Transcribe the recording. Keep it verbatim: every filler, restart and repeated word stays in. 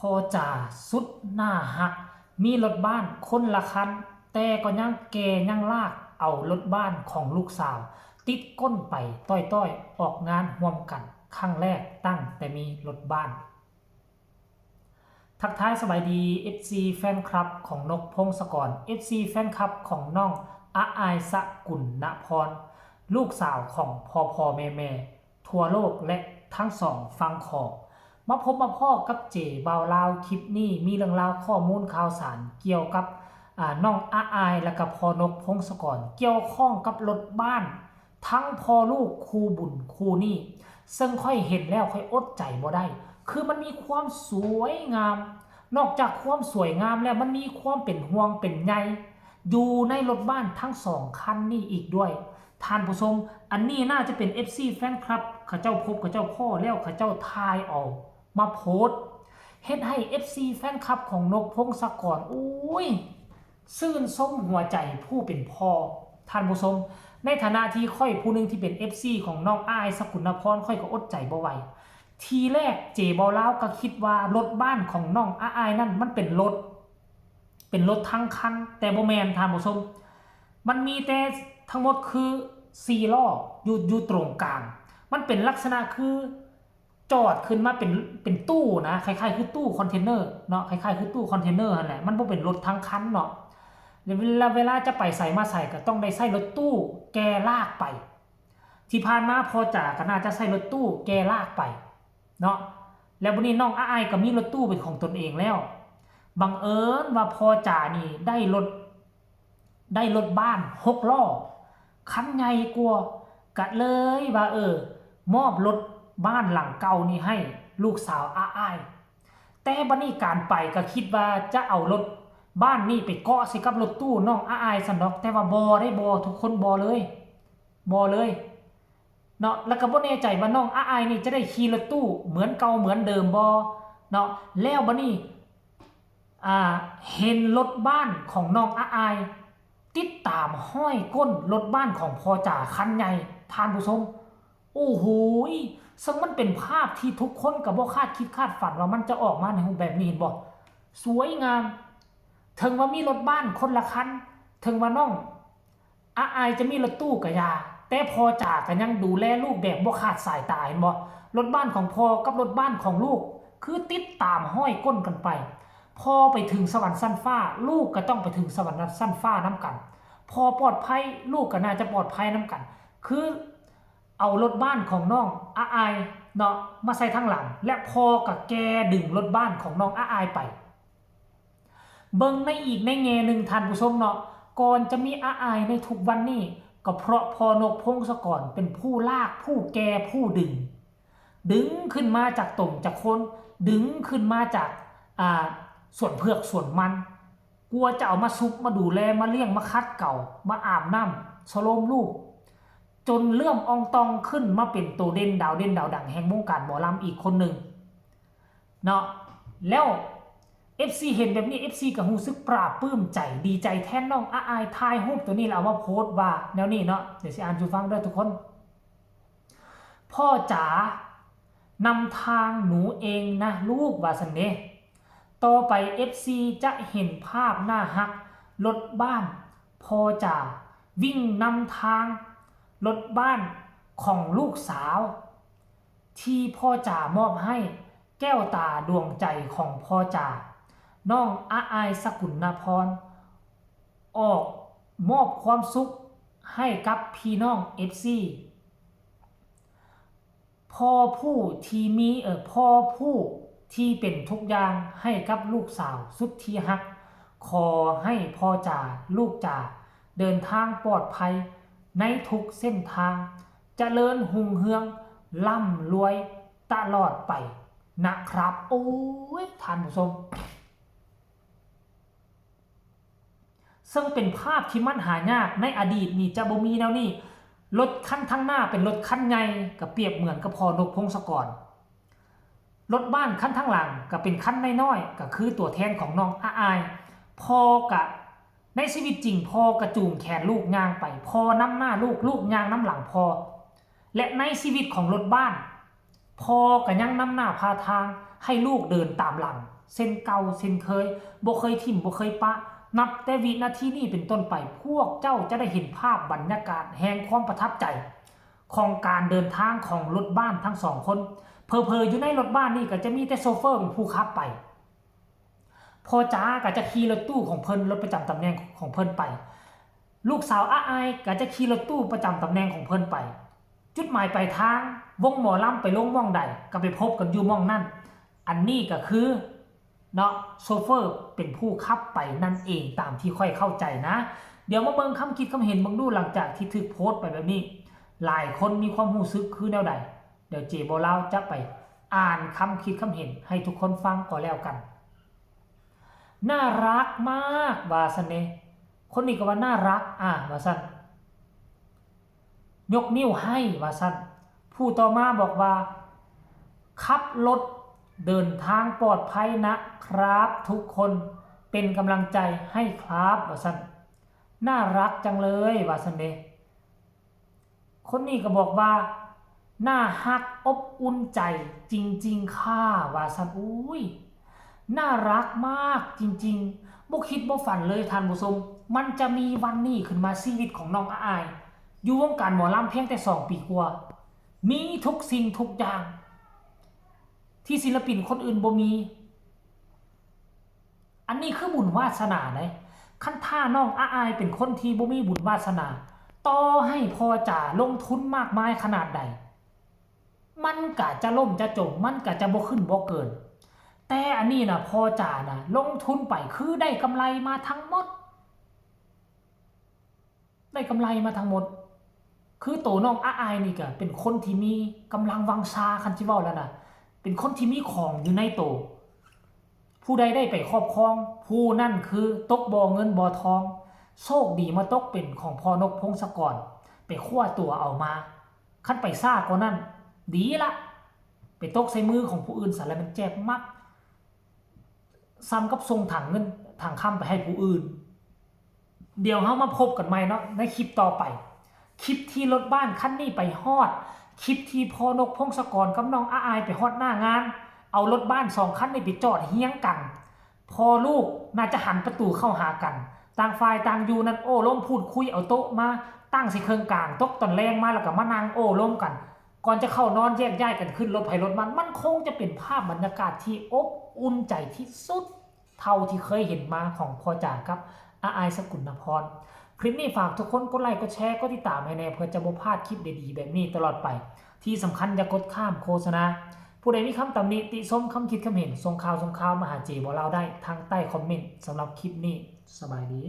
พ่อจ๋าสุดน่าฮัก มีรถบ้านคนละคัน แต่ก็ยังแก่ยังลากเอารถบ้านของลูกสาว ติดก้นไปต้อยๆ ออกงานร่วมกันครั้งแรกตั้งแต่มีรถบ้าน ทักทายสบายดี เอฟซี แฟนคลับของนกพงศกร เอฟซี แฟนคลับของน้องอาอายสกุลนพร ลูกสาวของพ่อพ่อแม่แม่ทั่วโลกและทั้งสองฝั่งขอบ มาพบมาพ้อกับเจบ่าวลาว คลิปนี้มีเรื่องราวข้อมูลข่าวสารเกี่ยวกับ อ่า น้องอาอายและก็พ่อนกพงศกร เกี่ยวข้องกับรถบ้าน ทั้งพ่อลูกคู่บุญคู่นี้ ซึ่งข้อยเห็นแล้วข้อยอดใจบ่ได้ คือมันมีความสวยงาม นอกจากความสวยงามแล้วมันมีความเป็นห่วงเป็นใยอยู่ในรถบ้านทั้งสองคันนี้อีกด้วย ท่านผู้ชม อันนี้น่าจะเป็น เอฟซี แฟนคลับ เขาเจ้าพบเขาเจ้าพ้อแล้วเขาเจ้าถ่ายเอามาโพสต์ เฮ็ดให้ เอฟซี แฟนคลับของนกพงศกร อุ้ย ชื่นชมหัวใจผู้เป็นพ่อ ท่านผู้ชม ในฐานะที่ข้อยผู้หนึ่งที่เป็น เอฟซี ของน้องอาอายสกุลนพร ข้อยก็อดใจบ่ไหว ทีแรกเจบ่าวลาวก็คิดว่ารถบ้านของน้องอาอายนั่นมันเป็นรถ เป็นรถทั้งคัน แต่บ่แม่น ท่านผู้ชม มันมีแต่ทั้งหมดคือสี่ล้ออยู่อยู่ตรงกลาง มันเป็นลักษณะคือจอดขึ้นมาเป็นเป็นตู้นะ คล้ายๆ คือตู้คอนเทนเนอร์เนาะ คล้ายๆ คือตู้คอนเทนเนอร์นั่นแหละ มันบ่เป็นรถทั้งคันเนาะ แล้วเวลาจะไปไสมาไสก็ต้องได้ใช้รถตู้แกลากไป ที่ผ่านมาพ่อจ๋าก็น่าจะใช้รถตู้แกลากไปเนาะ แล้วบัดนี้น้องอาอายก็มีรถตู้เป็นของตนเองแล้ว บังเอิญว่าพ่อจ๋านี่ได้รถ ได้รถบ้านหกล้อ คันใหญ่กว่า ก็เลยว่า เออ มอบรถบ้านหลังเก่านี่ให้ลูกสาวอาอาย แต่บัดนี้การไปก็คิดว่าจะเอารถบ้านนี่ไปเกาะใส่กับรถตู้น้องอาอายซั้นดอก แต่ว่าบ่ได้ บ่ ทุกคน บ่เลย บ่เลย เนาะ แล้วก็บ่แน่ใจว่าน้องอาอายนี่จะได้ขี่รถตู้เหมือนเก่าเหมือนเดิมบ่เนาะ แล้วบัดนี้ อ่า เห็นรถบ้านของน้องอาอาย ติดตามห้อยก้นรถบ้านของพ่อจ๋าคันใหญ่ ท่านผู้ชม โอ้โหย ซึ่งมันเป็นภาพที่ทุกคนก็บ่คาดคิดคาดฝันว่ามันจะออกมาในรูปแบบนี้ เห็นบ่ สวยงาม ถึงว่ามีรถบ้านคนละคัน ถึงว่าน้อง อาอายจะมีรถตู้ก็อย่า แต่พ่อจ๋าก็ยังดูแลลูกแบบบ่ขาดสายตา เห็นบ่ รถบ้านของพ่อกับรถบ้านของลูก คือติดตามห้อยก้นกันไป พ่อไปถึงสวรรค์ชั้นฟ้า ลูกก็ต้องไปถึงสวรรค์ชั้นฟ้านำกัน พ่อปลอดภัย ลูกก็น่าจะปลอดภัยนำกัน คือเอารถบ้านของน้องอาอายเนาะ มาใส่ทางหลัง และพ่อก็แกดึงรถบ้านของน้องอาอายไป เบิ่งในอีกในแง่หนึ่ง ท่านผู้ชมเนาะ ก่อนจะมีอาอายในทุกวันนี้ ก็เพราะพ่อนกพงศกรเป็นผู้ลาก ผู้แก ผู้ดึง ดึงขึ้นมาจากตมจากโคลน ดึงขึ้นมาจาก อ่า สวนเผือกสวนมัน กว่าจะเอามาซุก มาดูแล มาเลี้ยง มาขัดเกลา มาอาบน้ำ สโลมลูก จนเลื่อมอ่องต่องขึ้นมาเป็นโตเด่นดาวเด่นดาวดังแห่งวงการหมอลำอีกคนหนึ่งเนาะ แล้ว เอฟซี เห็นแบบนี้ เอฟซี ก็รู้สึกปลาบปลื้มใจ ดีใจแทนน้องอาอาย ถ่ายรูปตัวนี้แล้วเอามาโพสต์ว่าแนวนี้เนาะ เดี๋ยวสิอ่านสู่ฟังเด้อทุกคน พ่อจ๋า นำทางหนูเองนะลูก ว่าซั้นเด้ ต่อไป เอฟซี จะเห็นภาพน่าฮัก รถบ้านพ่อจ๋า วิ่งนำทาง รถบ้านของลูกสาว ที่พ่อจ๋ามอบให้ แก้วตาดวงใจของพ่อจ๋า น้องอาอายสกุลนพร ออกมอบความสุขให้กับพี่น้อง เอฟซี พ่อผู้ที่มี เอ่อ พ่อผู้ที่เป็นทุกอย่างให้กับลูกสาวสุดที่ฮัก ขอให้พ่อจ๋าลูกจ๋าเดินทางปลอดภัยในทุกเส้นทาง เจริญรุ่งเรืองร่ำรวยตลอดไปนะครับ โอ้ย ท่านผู้ชม ซึ่งเป็นภาพที่มันหายาก ในอดีตนี่จะบ่มีแนวนี้ รถคันทางหน้าเป็นรถคันใหญ่ ก็เปรียบเหมือนกับพ่อนกพงศกร รถบ้านคันทางหลังก็เป็นคันน้อยๆ ก็คือตัวแทนของน้องอาอาย พ่อก็ ในชีวิตจริงพ่อก็จูงแขนลูกย่างไป พ่อนำหน้าลูก ลูกย่างนำหลังพ่อ และในชีวิตของรถบ้าน พ่อก็ยังนำหน้าพาทางให้ลูกเดินตามหลัง เช่นเก่าเช่นเคย บ่เคยถิ่มบ่เคยปะ นับแต่วินาทีนี้เป็นต้นไป พวกเจ้าจะได้เห็นภาพบรรยากาศแห่งความประทับใจ ของการเดินทางของรถบ้านทั้งสองคน เผลอๆอยู่ในรถบ้านนี่ก็จะมีแต่โชเฟอร์เป็นผู้ขับไป พ่อจ๋าก็จะขี่รถตู้ของเพิ่น รถประจำตำแหน่งของเพิ่นไป ลูกสาวอาอายก็จะขี่รถตู้ประจำตำแหน่งของเพิ่นไป จุดหมายปลายทาง วงหมอลำไปลงหม่องใด ก็ไปพบกันอยู่หม่องนั้น อันนี้ก็คือเนาะ โชเฟอร์เป็นผู้ขับไปนั่นเอง ตามที่ข้อยเข้าใจนะ เดี๋ยวมาเบิ่งคำคิดคำเห็นเบิ่งดู หลังจากที่ถูกโพสต์ไปแบบนี้ หลายคนมีความรู้สึกคือแนวใด เดี๋ยวเจบ่าวลาวจะไปอ่านคำคิดคำเห็นให้ทุกคนฟังก็แล้วกัน น่ารักมาก ว่าซั่นเด้ คนนี้ก็ว่าน่ารัก อ่า ว่าซั่น ยกนิ้วให้ ว่าซั่น ผู้ต่อมาบอกว่า ขับรถเดินทางปลอดภัยนะครับทุกคน เป็นกำลังใจให้ครับ ว่าซั่น น่ารักจังเลย ว่าซั่นเด้ คนนี้ก็บอกว่า น่าฮักอบอุ่นใจจริงๆค่ะ ว่าซั่น อุ้ย น่ารักมากจริงๆ บ่คิดบ่ฝันเลยท่านผู้ชม มันจะมีวันนี้ขึ้นมา ชีวิตของน้องอาอาย อยู่วงการหมอลำเพียงแต่สองปีกว่า มีทุกสิ่งทุกอย่าง ที่ศิลปินคนอื่นบ่มี อันนี้คือบุญวาสนาเด้ คันถ้าน้องอาอายเป็นคนที่บ่มีบุญวาสนา ต่อให้พ่อจ๋าลงทุนมากมายขนาดใด มันก็จะล่มจะจม มันก็จะบ่ขึ้นบ่เกิน แต่อันนี้นะ พ่อจ๋านะ ลงทุนไปคือได้กำไรมาทั้งหมด ได้กำไรมาทั้งหมด คือโตน้องอาอายนี่ก็เป็นคนที่มีกำลังวังชา คันสิเว้าแล้วนะ เป็นคนที่มีของอยู่ในโต ผู้ใดได้ไปครอบครอง ผู้นั่นคือตกบ่อเงินบ่อทอง โชคดีมาตกเป็นของพ่อนกพงศกร ไปคว้าตัวเอามา คันไปช้ากว่านั้น ดีละ ไปตกใส่มือของผู้อื่นซะแล้วมันเจ็บมัก ส่ำกับส่งถังเงินถังคำไปให้ผู้อื่น เดี๋ยวเฮามาพบกันใหม่เนาะ ในคลิปต่อไป คลิปที่รถบ้านคันนี้ไปฮอด คลิปที่พ่อนกพงศกรกับน้องอาอายไปฮอดหน้างาน เอารถบ้านสองคันนี้ไปจอดเฮียงกัน พ่อลูกน่าจะหันประตูเข้าหากัน ต่างฝ่ายต่างอยู่นั่นโอ้ลมพูดคุย เอาโต๊ะมาตั้งใส่เคิงกลาง ตกตอนแลงมาแล้วก็มานั่งโอ้ลมกัน ก่อนจะเข้านอนแยกย้ายกันขึ้นรถไผรถมัน มันคงจะเป็นภาพบรรยากาศที่อบอุ่นใจที่สุด เท่าที่เคยเห็นมาของพ่อจ๋ากับอาอายสกุลนพร คลิปนี้ฝากทุกคนกดไลค์กดแชร์กดติดตามให้แน่ เพื่อจะบ่พลาดคลิปดีๆแบบนี้ตลอดไป ที่สำคัญอย่ากดข้ามโฆษณา ผู้ใดมีคำตำหนิติชมคำคิดคำเห็น ส่งข่าวส่งข่าวมาหาเจบ่าวลาวได้ทางใต้คอมเมนต์ สำหรับคลิปนี้ สบายดี